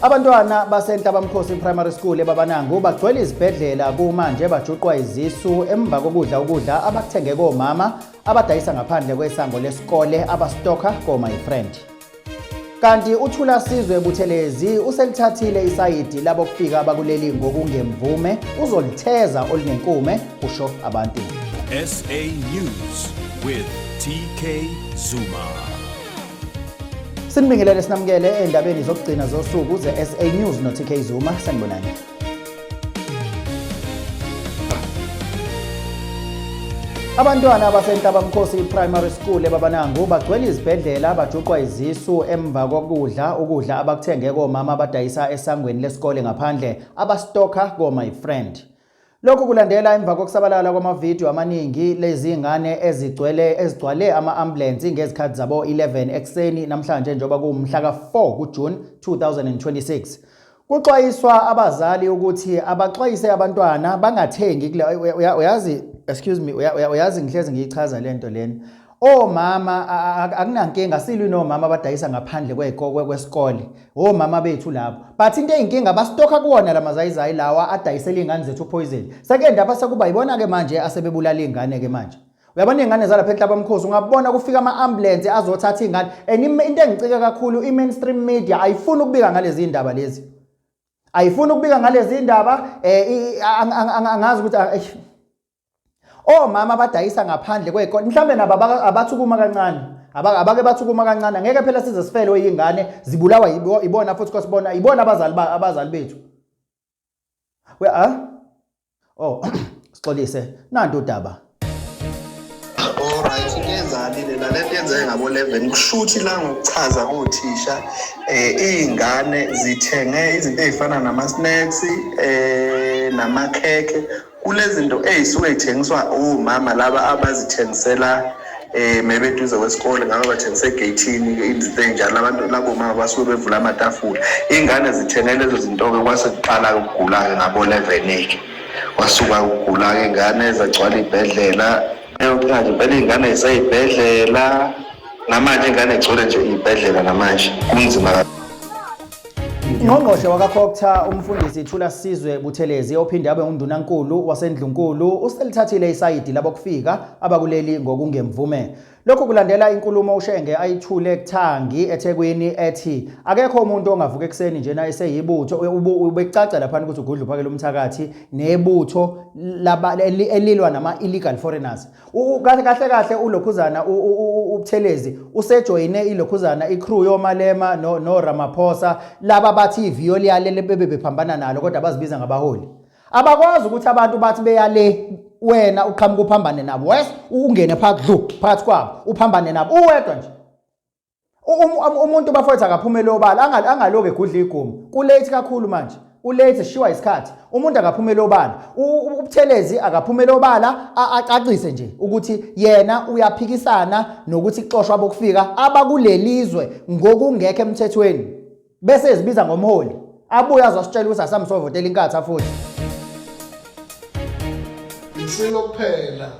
Abantwana baseNhlabamkhosi Primary School eBabanango bagcwele izibhedlela kumanje bajuqwa izisu emva kokudla ukudla abakuthenge komama abadayisa ngaphandle kwesango lesikole abastokha ko-my friend. Kanti uThula Sizwe Buthelezi uselithathile isayidi labokufika abakuleli ngokungemvume uzolitheza olunenkume kusho abantu. SA News with TK Zuma. Sinibingelele sinamukele endabeni zokugcina zosuku ze-SA News no-TK Zuma sanibonani. Abantwana abaseNhlabamkhosi Primary School eBabanangu bagcwele izibhedlela bajuqwa izisu emva kokudla ukudla abakuthenge komama abadayisa esangweni lesikole ngaphandle abastokha ko-my friend. Lokhu kulandela emva kokusabalala kwamavidiyo amaningi lezingane ezigcwele ezigcwale ama-ambulensi ngezikhathi zabo-11 ekuseni namhlanje njengoba kuwumhla ka-4 kuJune 2026. Kuxwayiswa abazali ukuthi abaxwayise abantwana bangathengi kule uyazi excuse me uyazi ngihlezi ngiyichaza lento lena. Omama akunankinga silwi nomama abadayisa ngaphandle kwesikole. Omama bethu labo. But into eyinkinga bastokha kuwona lamazayizayi lawa adayisela izingane zethu poison. Sekende apha sekuba yibona ke manje asebebulala izingane ke manje. Uyabona izingane zalapha enhlabamkhosi ungabona kufika ama-ambulance azothatha izingane and into engicika kakhulu i-mainstream media ayifuni ukubika ngalezi ndaba lezi. Ayifuni ukubika ngalezi ndaba eh angazi ukuthi omama abadayisa ngaphandle kwey'kole mhlawumbe nabo abathi ukuma kancane abake bathi ukuma kancane angeke phela size sifelwe yingane zibulawa ibona futhi kwasibona ibona abazali abazali bethu we ah oh sixolise nantu udaba Alright, into eyenzakale la lento yenzeke ngabo-11 kushuthi la ngokuchaza kothisha eh iy'ngane zithenge izinto ey'fana nama-snacks eh namakhekhe kulezinto ey'suke y'thengiswa omama laba abazithengisela eh mebeduze kwesikole ngabe bathengisa egeyithini izinto ey'njalo abantu labo mama basuke bevula amatafula iy'ngane zithenge lezo zinto-ke kwase kuqala-ke ukugula-ke ngabo-11-ke kwasuka ukugula-ke iy'ngane zagcwala iy'bhedlela eyokuthatha nje impela iy'ngane zisey'bhedlela namanje ingane igcwele nje iy'bhedlela namanje kunzima Ungqongqoshe wakaCogta umfundisi Thula Sizwe Buthelezi ophinde abe undunankulu waseNdlunkulu uselithathile isayidi labokufika abakuleli ngokungemvume. Lokhu kulandela inkulumo uShenge ayithule kuthangi eThekwini ethi akekho umuntu ongavuka ekuseni njena eseyibutho ubecaca laphana ukuthi ugudla uphakela umthakathi nebutho elilwa nama-illegal foreigners. Kahle kahle kahle ulokhuzana uButhelezi usejoyine ilokhuzana icrew yoMalema no, no Ramaphosa laba bathi iviyo liyalele bebe bephambana nalo kodwa bazibiza ngabaholi. Abakwazi ukuthi abantu bathi beyale wena uqhamuka uphambane nabo wes ungene phakathi dlu phakathi kwabo uphambane nabo uwedwa nje. Umuntu bafowethu akaphumele obala angaloku egudla iguma kulate kakhulu manje kulate sishiwa isikhathi umuntu akaphumele obala ubuthelezi akaphumele obala acacise nje ukuthi yena uyaphikisana nokuthi kuxoshwa abokufika abakulelizwe ngokungekho emthethweni bese ezibiza ngomholi abuye azositshela ukuthi asamsovotela inkatha futhi Isilo kuphela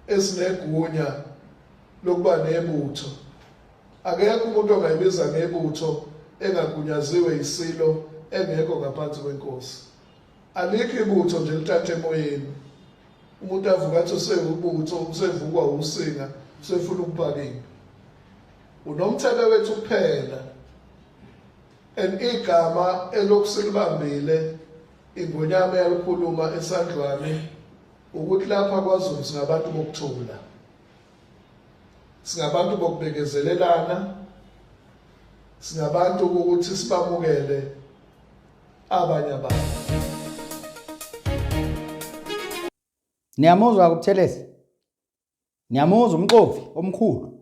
esinegunya lokuba nebutho. Akekho umuntu ongayibiza ngebutho engagunyaziwe yisilo engekho ngaphansi kwenkosi. Alikho ibutho nje lithathe emoyeni. Umuntu avuka athi usewubutho, usevukwa usinga, usefuna ukupaka impi. Unomthetho wethu kuphela. And igama elokhu silibambile ingonyama yalikhuluma esandlwane ukuthi lapha kwaZulu singabantu bokuthula. Singabantu bokubekezelelana, singabantu ukuthi sibamukele abanye abantu. Niyamuzwa kuButhelezi? Niyamuzwa umxovi omkhulu.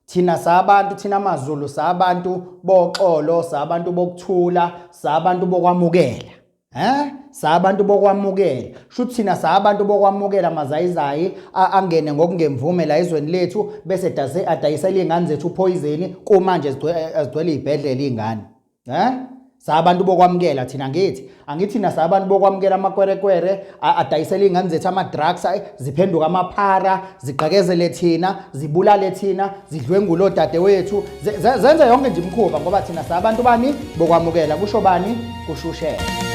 Thina sabantu thina maZulu sabantu boxolo, sabantu bokuthula, sabantu bokwamukela. Eh? Sabantu bokwamukela. Shuthi thina sabantu bokwamukela mazayizayi angene ngokungemvume la ezweni lethu bese dase adayisela izingane zethu poison kumanje zigcwele izibhedlela izingane. Eh? Sabantu bokwamukela thina ngithi angithi thina sabantu bokwamukela amakwerekwere adayisela iy'ngane zethu ama-drugs ziphenduka amaphara zigqekezele thina zibulale thina zidlwengule odadewethu zenze yonke nje imikhuba ngoba thina sabantu bani bokwamukela kusho bani kusho uShembe.